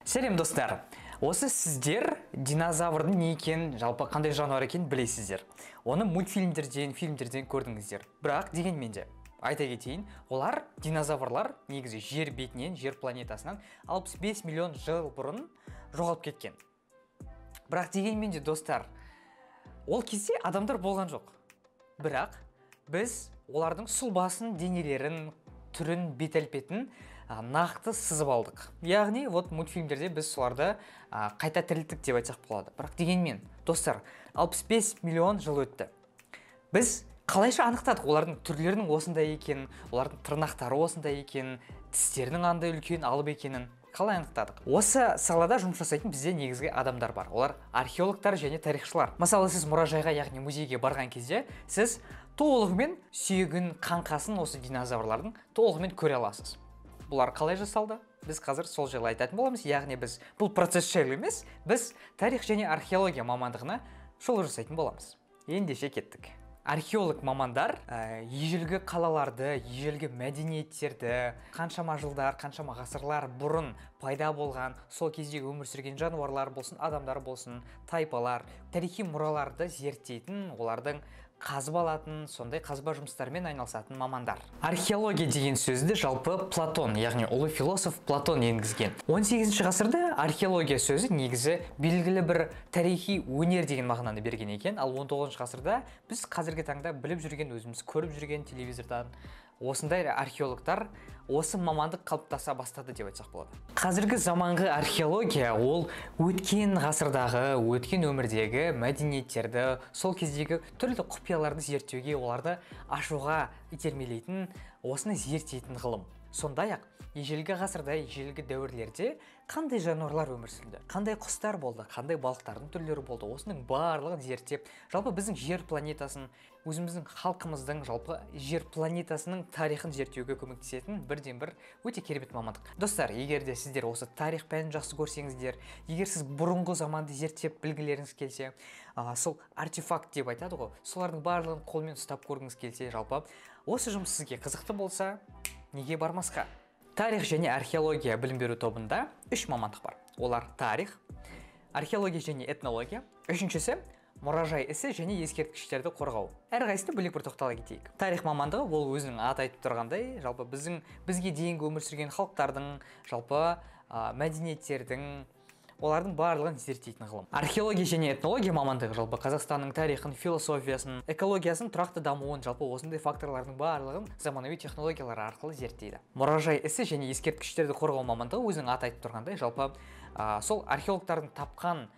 Сәлем, достар! Осы сіздер динозаврдың не екенін, жалпы қандай жануар екенін білесіздер. Оны мультфильмдерден, фильмдерден көрдіңіздер. Бірақ дегенмен де айта кетейін, олар, динозаврлар, негізі жер бетінен, жер планетасынан 65 миллион жыл бұрын жоғалып кеткен. Бірақ дегенмен де, достар, ол кезде адамдар болған жоқ. Бірақ біз олардың сұлбасын, денелерін, түрін, бет әлпетін нақты сызып алдық. Яғни, вот мультфильмдерде біз соларды қайта тірілттік деп айтсақ болады. Бірақ дегенмен, достар, 65 миллион жыл өтті. Біз қалайша анықтадық олардың түрлерінің осындай екенін, олардың тырнақтары осындай екенін, тістерінің андай үлкен алып екенін қалай анықтадық? Осы салада жұмыс жасайтын бізде негізгі адамдар бар. Олар археологтар және тарихшылар. Мысалы, сіз мұражайға, яғни музейге барған кезде сіз толығымен сүйегін, қаңқасын осы динозаврлардың толығымен көре аласыз. Бұлар қалай жасалды? Біз қазір сол жайлы айтатын боламыз. Яғни біз бұл процесс жайлы емес, біз тарих және археология мамандығына шолу жасайтын боламыз. Ендеше кеттік. Археолог мамандар ежелгі қалаларды, ежелгі мәдениеттерді, қаншама жылдар, қаншама ғасырлар бұрын пайда болған, сол кезде өмір сүрген жануарлар болсын, адамдар болсын, тайпалар, тарихи мұраларды зерттейтін, олардың қазып алатын, сондай қазба жұмыстарымен айналысатын мамандар. Археология деген сөзді жалпы Платон, яғни ұлы философ Платон енгізген. 18 ғасырда археология сөзі негізі белгілі бір тарихи өнер деген мағынаны берген екен, ал 19 ғасырда біз қазіргі таңда біліп жүрген, өзіміз көріп жүрген телевизордан осындай археологтар, осы мамандық қалыптаса бастады деп айтсақ болады. Қазіргі заманғы археология ол өткен ғасырдағы, өткен өмірдегі мәдениеттерді, сол кездегі түрлі құпияларды зерттеуге, оларды ашуға итермелейтін, осыны зерттейтін ғылым. Сондай-ақ, ежелгі ғасырда, ежелгі дәуірлерде қандай жануарлар өмір сүрді, қандай құстар болды, қандай балықтардың түрлері болды, осының барлығын зерттеп, жалпы біздің жер планетасын, өзіміздің халқымыздың, жалпы жер планетасының тарихын зерттеуге көмектесетін бірден-бір өте керемет мамандық. Достар, егер де сіздер осы тарих пәнін жақсы көрсеңіздер, егер сіз бұрынғы заманды зерттеп білгілеріңіз келсе, сол артефакт деп айтады ғой, солардың барлығын қолмен ұстап көргіңіз келсе, жалпы осы жұмыс сізге қызықты болса, неге бармасқа? Тарих және археология білім беру тобында үш мамандық бар. Олар тарих, археология және этнология. Үшіншісі мұражай ісі және ескерткіштерді қорғау. Әрқайсысына бөлек бір тоқтала кетейік. Тарих мамандығы ол өзінің аты айтып тұрғандай, жалпы бізге дейінгі өмір сүрген халықтардың, жалпы мәдениеттердің, олардың барлығын зерттейтін ғылым. Археология және этнология мамандығы жалпы Қазақстанның тарихын, философиясын, экологиясын, тұрақты дамуын, жалпы осындай факторлардың барлығын заманауи технологиялар арқылы зерттейді. Мұражай ісі және ескерткіштерді қорғау мамандығы өзінің аты айтып тұрғандай, жалпы сол археологтардың тапқан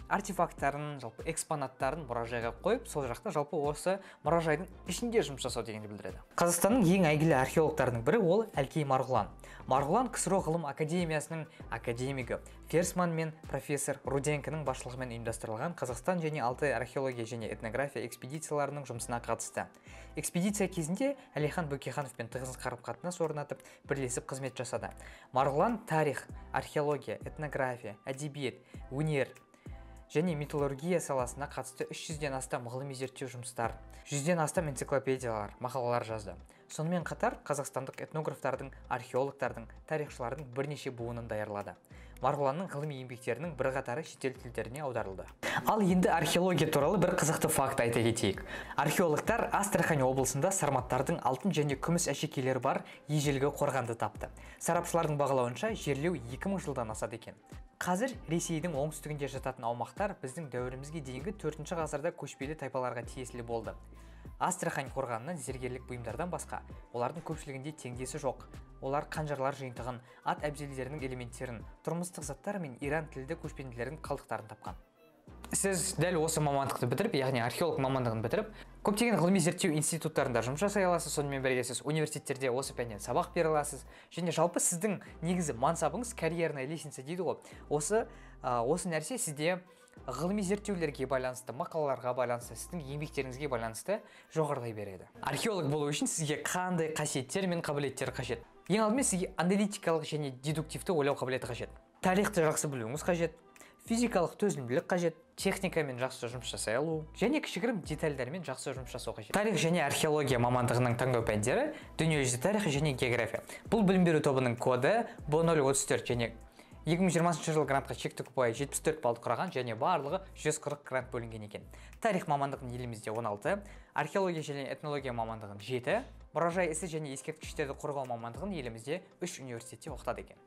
артефакттарын, жалпы экспонаттарын мұражайға қойып, сол жақта жалпы осы мұражайдың ішінде жұмыс жасау дегенді білдіреді. Қазақстанның ең әйгілі археологтарының бірі ол Әлкей Марғұлан. Марғұлан КСРО ғылым академиясының академигі, Ферсман мен профессор Руденконың басшылығымен ұйымдастырылған Қазақстан және Алтай археология және этнография экспедицияларының жұмысына қатысты. Экспедиция кезінде Әлихан Бөкейхановпен тығыз қарым-қатынас орнатып, бірлесіп қызмет жасады. Марғұлан тарих, археология, этнография, әдебиет, өнер және металлургия саласына қатысты 300-ден астам ғылыми зерттеу жұмыстар, 100-ден астам энциклопедиялар, мақалалар жазды. Сонымен қатар қазақстандық этнографтардың, археологтардың, тарихшылардың бірнеше буынын даярлады. Марғұланның ғылыми еңбектерінің бірқатары шетел тілдеріне аударылды. Ал енді археология туралы бір қызықты факт айта кетейік. Археологтар Астрахань облысында сарматтардың алтын және күміс әшекейлері бар ежелгі қорғанды тапты. Сарапшылардың бағалауынша жерлеу 2000 жылдан асады екен. Қазір Ресейдің оңтүстігінде жататын аумақтар біздің дәуірімізге дейінгі 4 ғасырда көшпелі тайпаларға тиесілі болды. Астрахань қорғанынан зергерлік бұйымдардан басқа, олардың көпшілігінде теңдесі жоқ. Олар қанжарлар жиынтығын, ат әбзелдерінің элементтерін, тұрмыстық заттар мен иран тілді көшпенділердің қалдықтарын тапқан. Сіз дәл осы мамандықты бітіріп, яғни археолог мамандығын бітіріп, көптеген ғылыми зерттеу институттарында жұмыс жасай аласыз, сонымен бірге сіз университеттерде осы пәннен сабақ бере аласыз. Және жалпы сіздің негізі мансабыңыз, карьерная лестница дейді ғой. Осы нәрсе сізде ғылыми зерттеулерге байланысты, мақалаларға байланысты, сіздің еңбектеріңізге байланысты жоғарылай береді. Археолог болу үшін сізге қандай қасиеттер мен қабілеттер қажет? Ең алдымен сізге аналитикалық және дедуктивті ойлау қабілеті қажет. Тарихты жақсы білуіңіз қажет, физикалық төзімділік қажет, техникамен жақсы жұмыс жасай алу және кішігірім детальдармен жақсы жұмыс жасау қажет. Тарих және археология мамандығының таңдау пәндері дүниежүзі тарихы және география. Бұл білім беру тобының коды Б034 және 2020 жылы грантқа шектік ұпайы 74 балды құраған және барлығы 140 грант бөлінген екен. Тарих мамандығын елімізде 16, археология және этнология мамандығын 7, мұражай ісі және ескерткіштерді қорғау мамандығын елімізде 3 университетте оқытады екен.